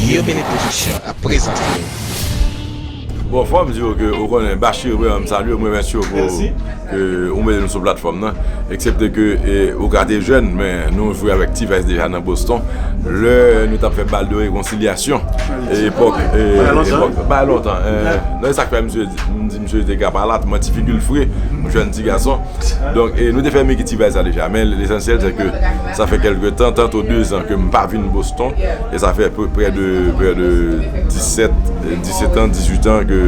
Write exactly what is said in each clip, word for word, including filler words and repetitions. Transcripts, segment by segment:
Urban Production ap prezante. Bon, fò m di w ke ou konnen, Bachir, vrèman, m salye w, m remèsye w pou ke ou mete nou sou platfòm nan. Eksepte ke e, ou ka te jèn, men nou jwe avèk T-Vice deja nan Boston. Lè nou t ap fè bal de rekonsilyasyon, e, epòk, e, epòk, pa lontan. E, non, e sa k fè misye, m di misye te ka palat, mwen ti figil fre, yon jèn ti gason. Donk, e, nou te fè Mickey T-Vice sa deja, men lesansyèl, se ke sa fè kèlke tan, tanto de zan ke m pa vin Boston, e sa fè pre, prè de, prè de disèt, disèt an, dizuit an ke,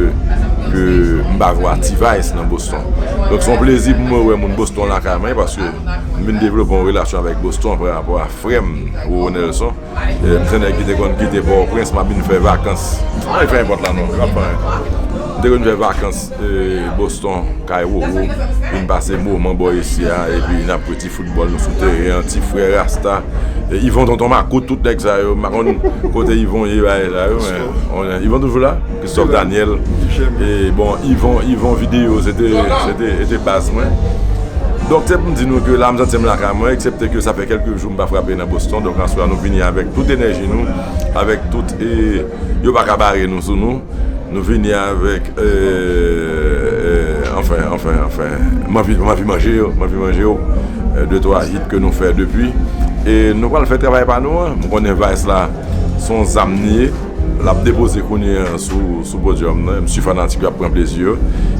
ke m pa vwa T-Vice nan Boston. Donk, se yon plezi pou mwen wè moun Boston lakay mwen, paske m vin devlope yon relasyon avèk Boston pa rapò a frè m, Roro Nelson. E, m se nèg ki te konn kite Pòtoprens, m ap vin fè vakans. Ay, fè enpòt la non, m ap fè. M te konn fè vakans, e, Boston, kay Roro, vin pase moman bò isi a, epi n ap jwe ti foutbòl nou sou teren an, ti frè Rasta, e, Yvon Tonton Makout, tout nèg sa yo, m pa konn kote Yvon ye, bagay sa yo, men, on, Yvon toujou la, Christophe Daniel, e, bon, Yvon, Yvon Vidéo, se te, se te, se te baz mwen. Donk, se pou m di nou ke la, m santi m lakay mwen, eksepte ke sa fè kèlke jou m pa frape nan Boston. Donk, aswè a, nou vini avèk tout enèji nou, avèk tout, e, yo pa ka bare nou sou nou. Nou vini avèk, e, e, anfen, anfen, anfen, m anvi, m anvi manje yo, m anvi manje yo. E, de twa hit ke nou fè depi. E nou pral fè travay pa nou an. M konnen Vice la, se yon zam li ye. L ap depoze kounye a sou, sou podyòm nan. M si fanatik yo ap pran plezi yo.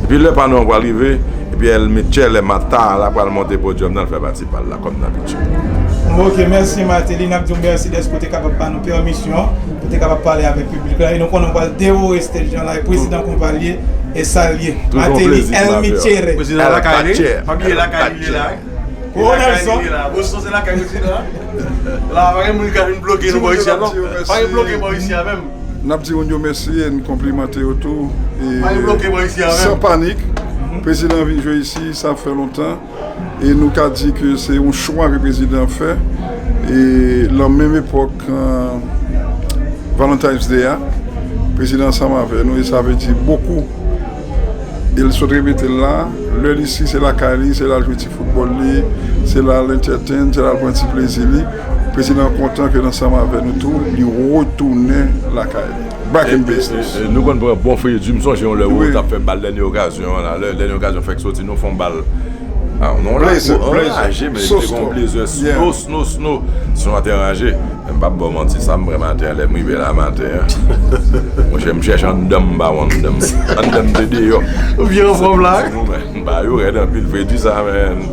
Epi lè pa nou an pral rive, epi El Michele Matala pral monte podyòm nan, l fè pati pa l la, kòm dabitid. Ok, mèsi Martelly. N ap di w mèsi dèske w te kapab ba nou pèmisyon pou w te kapab pale avèk piblik la. E nou konnen w pral devore stage lan la, e prezidan konpa l ye, e sa l ye. Martelly, El Michele. Prezidan lakay li. Pa bliye lakay li la. Wi. Ronaldson. Boston se lakay prezidan. La, pa gen moun ki ka vin bloke nou bò isi a, non. Pa gen bloke bò isi a menm. N ap di moun yo mèsi e n konplimante yo tou. Pa gen bloke bò isi a menm. San panik, prezidan vin jwe isi, sa fè lontan. E nou ka di ke se yon chwa ke prezidan fè. E lan menm epòk, e, Valentine's Day a, prezidan ansanm avè nou, e sa vle di bokou. E l sot repete l la, lè l isi, se lakay li, se la l jwe ti foutbòl li, se la l entertain, se la l pran ti plezi li. Prezidan kontan ke l ansanm avè nou tou, li retounen lakay li. Back in business. E, e, nou konn pran bon fredi, m sonje yon lè ou t ap fè bal dènye okazyon an la, lè dènye okazyon fèk soti, nou fè yon bal. A, non, la, anraje, men li te gen yon blazer snow, snow, snow. Si w ate anraje, men m p ap ba w manti, sa m pran maten an, lè m rive la maten an. Monchè, m chèche anndan m, m pa wè anndan m. Anndan m te deyò. Ou byen anfòm la? M ba yo rèd anpil, fredi sa, men.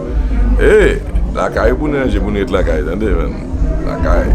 E, lakay pou n ranje, pou n ret lakay, tande, men. Lakay.